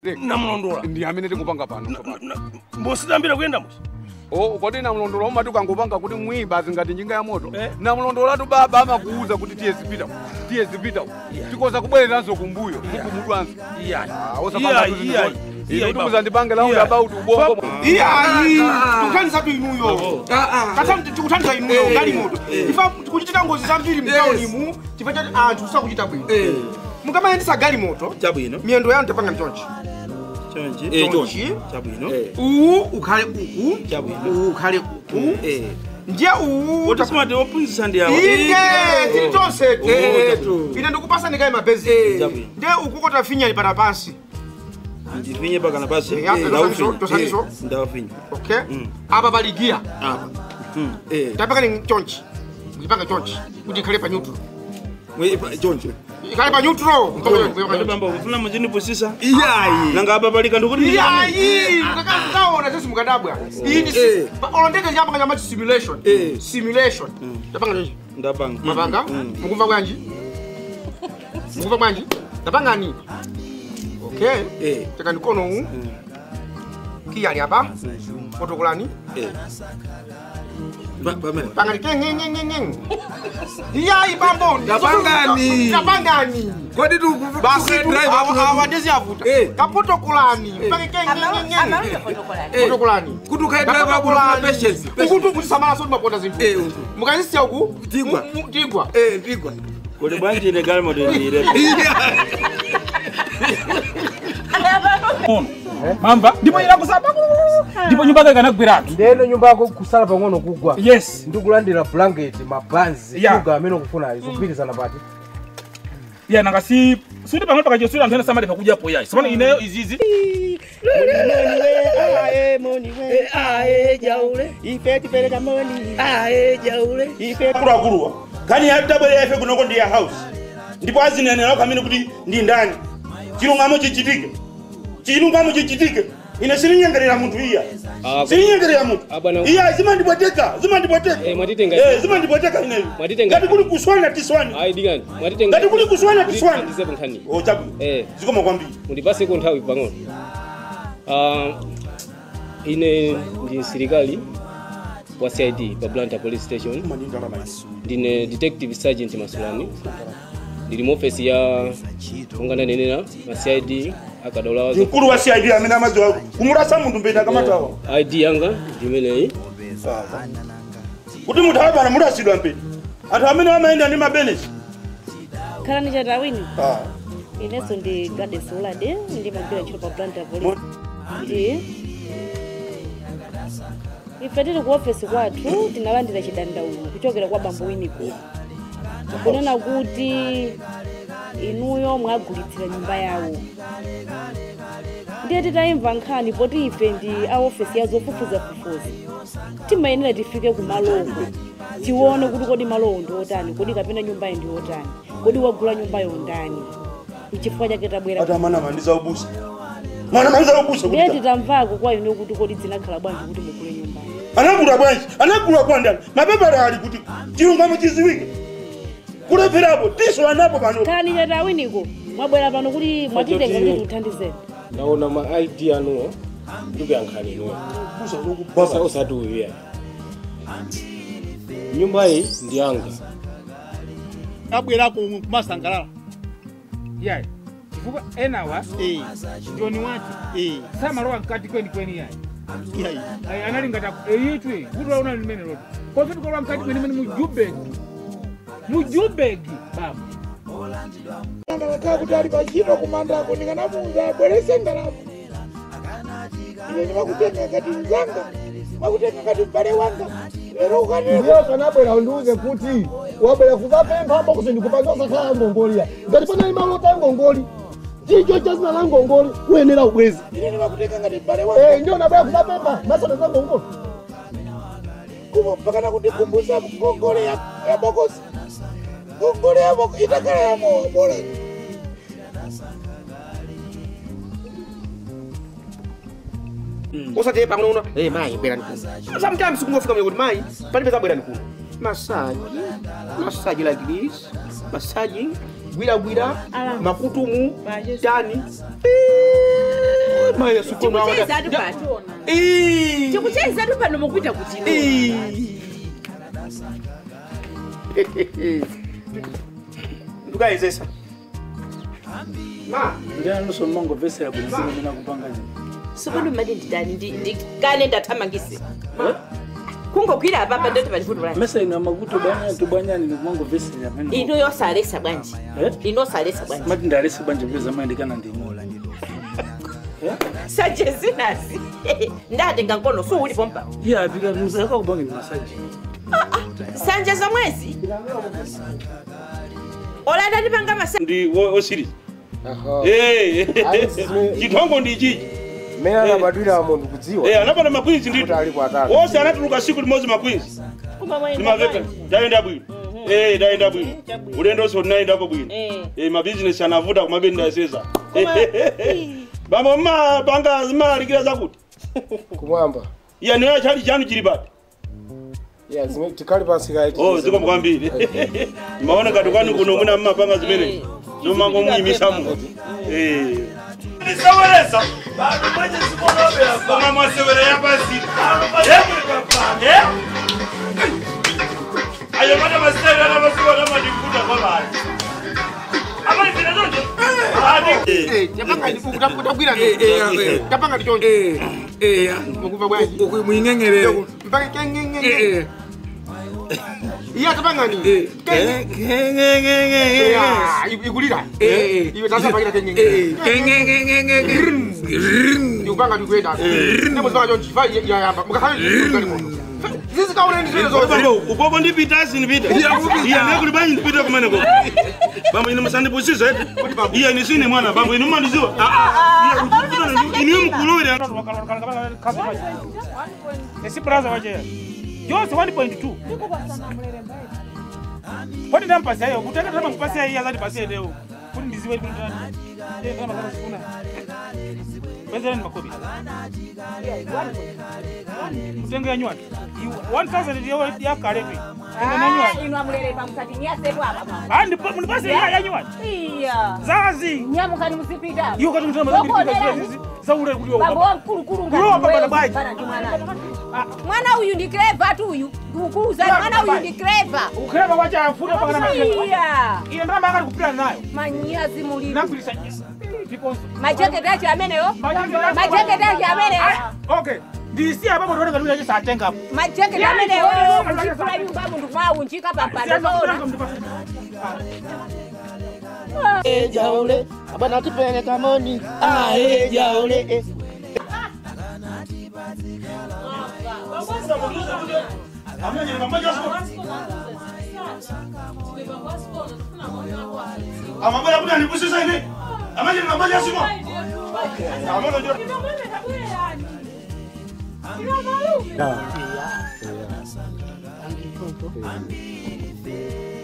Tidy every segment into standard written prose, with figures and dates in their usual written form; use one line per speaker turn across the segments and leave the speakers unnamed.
Namulondola.
Ndi amene tikupanga pano.
Mbositambira kuyenda musi.
Oh, kodi namulondola umati ukangopanga kuti mwimba zingati njinga ya moto. Namulondola tu baba amakuuza kuti tiye zipita. Tiye zipita. Tikoza kubwereranso kumbuyo. Mukumudwanso.
Iya.
Osapanga iya. Inu round about ubongo.
Iya, tukuthandiza tu inuyo. Katsa tikuthandiza inuyo ngali moto. Ifa tikuchitika ngozi zambiri mtaunimu, chifukwa chati anthu sakuchita bwino. Mukamayendesa gali moto.
Chabwino.
Miyendo yanu tapanga chonchi.
Chonchi. Chonchi. Chabwino.
Uwu ukhale uku.
Chabwino.
Uwu ukhale uku. Ndiye uwu
utasema ophunzitsa ndi awo.
Inde tili tonse. Ine ndikupasa ndikaye mabezi. Ndiye uku kotafinya lipata pansi.
Ndifinye pakana pasi.
Ndafinya. Okay. Apa pali gear.
Apa.
Tapaka ni chonchi. Ndipanga chonchi. Kuti ikhale pa neutral.
Chonchi.
Ikhale pa neutral.
Bambo mfuna mujinipusisa.
Iyayi.
Nanga apa pali kanthu kuti
iyayi. Ndakaona sisi mukadabwa. Iyi ndi olondeke chapanga chama simulation. Simulation. Tapanga chonchi.
Ndapanga.
Mapanga? Mukumva bwanji? Mukumva bwanji? Tapangani. Okay. Teka nikono huu. Kiyali hapa. Potokolani. Pangani ngeng. Iyayi bambo.
Tapangani.
Tapangani.
Kodi tu
basi driver awadezi avuta. Kapotokolani. Pange ngeng. Potokolani.
Kutu kai driver abula patience.
Ukutu kusamala sote mapota zinthu. Mukazisiya uku.
Tigwa.
Tigwa.
Tigwa.
Kodi bwanji ile galmo ndire.
Mamba ndipo ila kusaba ndipo nyumba yake kanagwiratu
ndeno nyumba yako kusala pang'ono kugwa.
Yes,
ndikulandira blanket mabanzi kuga amene ukufuna izikupikizana pati.
Yeah, nanga si suti pang'ono pakachosula anthu ena samali pakuja po yayi samana ineyo izizi
ae moni we ae jaule ife tipereka moni ae jaule ife
akuluakuluwa kani atabwera ife kunoko ndi ya house ndipo azinenera kamene kuti ndi ndani chilungamo chichitike. Chilungamo chichitike. Ine silinyengerera munthu iya. Silinyengerera munthu. Iya zimandibweteka, zimandibweteka.
Mwatitenga.
Zimandibweteka ineyo.
Mwatitenga.
Ngati kuli kuswana tiswani.
Ayi dikani. Mwatitenga.
Ngati kuli kuswana tiswani.
Ndizepo nkhani.
Oh chabwino. Zikoma kwambiri.
Mundipase ku nthawi pang'ono. Ine ndi msilikali wa CID pa Blantyre Police Station. Ndine Detective Sergeant Masulani. Ndili mu office ya ungananenera ma CID akadola wazo.
Mkulu wa CID amene amadziwa kumurasa munthu mbeni akamatawa.
ID yanga ndimeneyi.
Kuti munthu apana murasidwa mpeni. Anthu amene amayenda ndi mabenesi.
Khalani chatawini. Inenso ndi Gladys Ulade ndimagwira ntchito pa Blantyre Police. Ndi ife tili ku office kwathu tinalandira chidandaulo kuchokera kwa bambo Winiko. Kunena kuti inuyo mwagulitsira nyumba yawo. Ndiye titayimva nkhani poti ife ndi a office ya zofufuzafufuza. Timayenera tifike kumaloko tione kuti kodi malowo ndi otani, kodi kapena nyumbayo ndi otani, kodi wagula nyumbayo ndani. Chifukwa chake tabwera.
Ati amana mandiza ubusa. Mwana mandiza ubusa kuti.
Ndiye titamvako kwa inu kuti kodi zinakhala bwanji kuti mugule nyumbayo.
Anagula bwanji, anagula kwa ndani. Mapepala ali kuti chilungamo chiziwike. Kuleperapo tiso anapo pano.
Khalani chatawiniko mwabwera pano kuti mwatitenga kuti tikuthandizeni.
Naona ma ID anuwo ndikuyankhani inuwo. Usati uyu. Nyumba iyi ndi yanga.
Abwerako kumasangalala.
Yayi. Chifukwa enawa John wati samalowa mkati kweni kweni yayi. Yayi. Anali ngati eyitwe kuti waona limene loto. Kofi tikolowa mkati kweni mene mujubegi. Mujubegi baba.
Ndakakhala kuti ali pachito kumandako ndikanamuwuza abwerese ndalama. Ine ndimakutenga ngati mzanga, makutenga ngati m'bale wanga. Lero ukanena
ndiyo kanabwera undiuze kuti wabwera kuzapempha bokosi ndikupanga osakhala ngongoli ya. Ngati panali malota ngongoli. Chicho cha zina la ngongoli uyenera ubwezi.
Ine ndimakutenga ngati m'bale wanga.
Ndio unabwera kuzapempha masana za ngongoli.
Kuma mpaka kundikumbusa ngongole ya bokosi. Ngongole ya bokosi itakhala ya mowa bora.
Usati pang'ono mayi bwerani kuno. Sometimes kungofika mwe kuti mayi palibe zabwerani kuno. Massage, massage like this, massaging, gwira gwira, makutumu, tani.
Tikucheza tu pano. Tikucheza tu pano mukuita kuti.
Ndukayezesa. Ma,
ndiye mango vese ya bwino mina kupanga zino.
Sopano mali ndidani ndikane ndathamangise. Kungogwira apapa ndoti palifutu.
Mesa ina makuto banya tubanya ni mango vese ya meno.
Ino yosalesa bwanji. Ino salesa bwanji.
Mati ndalesa bwanji vese mali kana ndimola.
Saje zinasi. Ndatenga nkono so uli pompa.
Yeah, because muzaka kubangi masaji.
Sanje za mwezi. Ola ndandipanga masa.
Ndi osiri. Eh. Chitongo ndi chichi.
Mena anabadwira mundu kudziwa.
Anapata makwinzi ndito. Wose anatuluka siku limodzi makwinzi. Nimaveka. Ndaenda bwino. Ndaenda bwino. Ulendo so naenda hapo bwino. Ma business anavuta kumabenda yaseza. Baba mma panga zimalikira zakuti.
Kumwamba.
Iya niwe chali chanu chili pati.
Ya zime tikali pansi kaiti.
Oh ziko mkwambiri. Maona katukani kuno muna mma panga zimene. Zomango muyimisa mu. Nisawereza. Bado manje sikonobera. Koma mwasewera yapasi. Ayo mana masewera na masewera madikuta kwa bali. Amani zina zonje.
Tapanga ndikutagwira ndi. Tapanga ndichonje. Mukuva bwanji.
Muing'eng'erere.
Mpaka keng'eng'e. Iya tapanga ni. Keng'eng'e. Ikulira. Iwe sasa pakira keng'eng'e.
Keng'eng'e.
Yupanga ndikwenda. Ndipo zipanga chonje fa ya yamba. Mukakhala ndi moto. Zizi kaona ndi zino zo.
Ukoko ndipita sinipita. Iya nekuli banyi ndipita kumeneko. Bambo inu musandipusisa eti. Iya nisine mwana bambo inu mandiziwa. Inu mkulowera.
Esi brother waje. Yose 1.2. Podi ndampasi ayo kutaka tama kupasi ayo azati pasi leo. Kuti ndiziwe kuti ndani. Kama kana sikuna. Pesa ni makobi. Mtengo ya nywa. 1000 ya kale tu.
Inu amulele pamukati nyasepo apa mama.
Ndipo munipase ya nywa.
Iya.
Zazi.
Nyamukani musipita.
Iyo kati mtama zambi zaule kuliwa.
Babo wamkulu kulu
ngati.
Mwana uyu ndi clever tu uyu. Ndikukuuza mwana uyu ndi clever.
Uclever wacha afuta pakana
mama. Iya.
Iye ndama akali kupira nayo.
Manyazi mulipo.
Nakwilisa.
Majaketi acho ameneyo. Majaketi acho ameneyo.
Okay. Ndisi apa moto ngati uyaje satenga apo.
Majaketi ameneyo. Kuchikula nyumba mundu mwaunjika papanda zona.
Jaule, abana tipeleka moni. Jaule.
Amabala kuna nipusisa ine. Amaje namaja siko. Amono jo.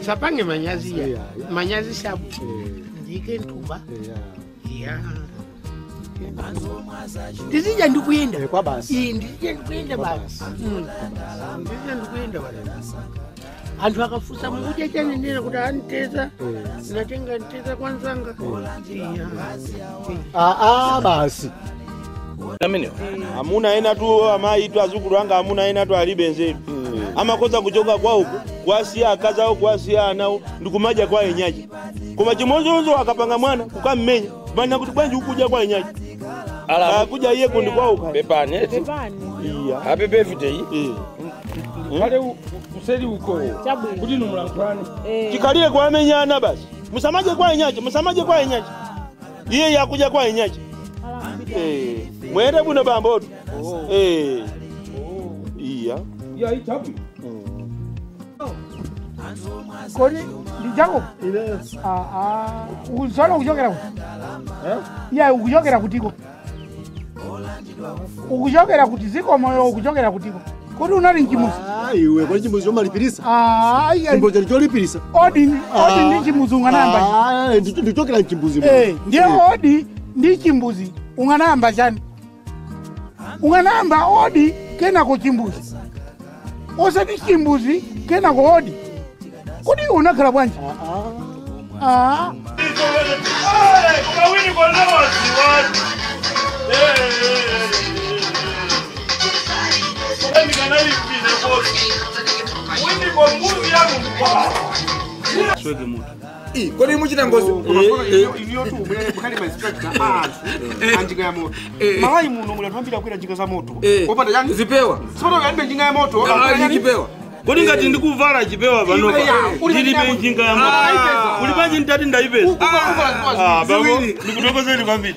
Sapange manyazi ya. Manyazi sabu. Ndike ntumba. Ya. Ndizija ndikuenda.
Kwa basi.
Ndizija ndikuenda basi. Ndizija ndikuenda basi. Anthu akafusa mukuja chanenera kuti aniteza. Natenga niteza kwanzanga.
Basi.
Amene. Amuna ena tu amayi tu azukulu anga amuna ena tu alibe nzeru. Amakoza kuchoka kwa uko, kwasiya akazawo kwasiya anawo ndikumaja kwa enyaji. Koma chimozonzo akapanga mwana kukammenya. Bana kuti bwanji ukuja kwa enyaji. Ala kuja iye kundi kwa uko.
Bepani eti.
Iya.
Happy birthday. Kale useri uko. Kuti numulankhulani.
Chikalire kwa amenyana basi. Musamaje kwa enyaji, musamaje kwa enyaji. Iye yakuja kwa enyaji. Mwende buno bambo. Iya.
Ya ichabu. Kodi ndijago. Uzalo kujokera kuti. Ya ukujokera kutiko. Ukujokera kuti ziko moyo ukujokera kutiko. Kodi unali nchimuzi.
Iwe kodi chimbuzi chomalipirisa. Chimbuzi cholipirisa.
Odi ndi chimbuzi unganamba.
Ndichokera nchimbuzi.
Ndiye odi ndi chimbuzi unganamba chani. Unganamba odi kena ko chimbuzi. Osati chimbuzi kena ko odi. Kodi unakhala bwanji?
Kumawini kwa leo wasiwasi. Ndipo mbuzi yangu sweke mutu.
Kodi muchita ngozi?
Iniyo tu mukhale ma inspector anthu anjinga ya moto. Malawi muno muli anthu ambiri akwera njinga za moto. Opanda chani?
Zipewa.
Sipoto yalibe njinga ya moto.
Chipewa.
Kodi ngati ndikuvala chipewa panopa ndilibe njinga ya moto. Uli panji nditati ndayipeza. Babo ndikutokozeni kwambiri.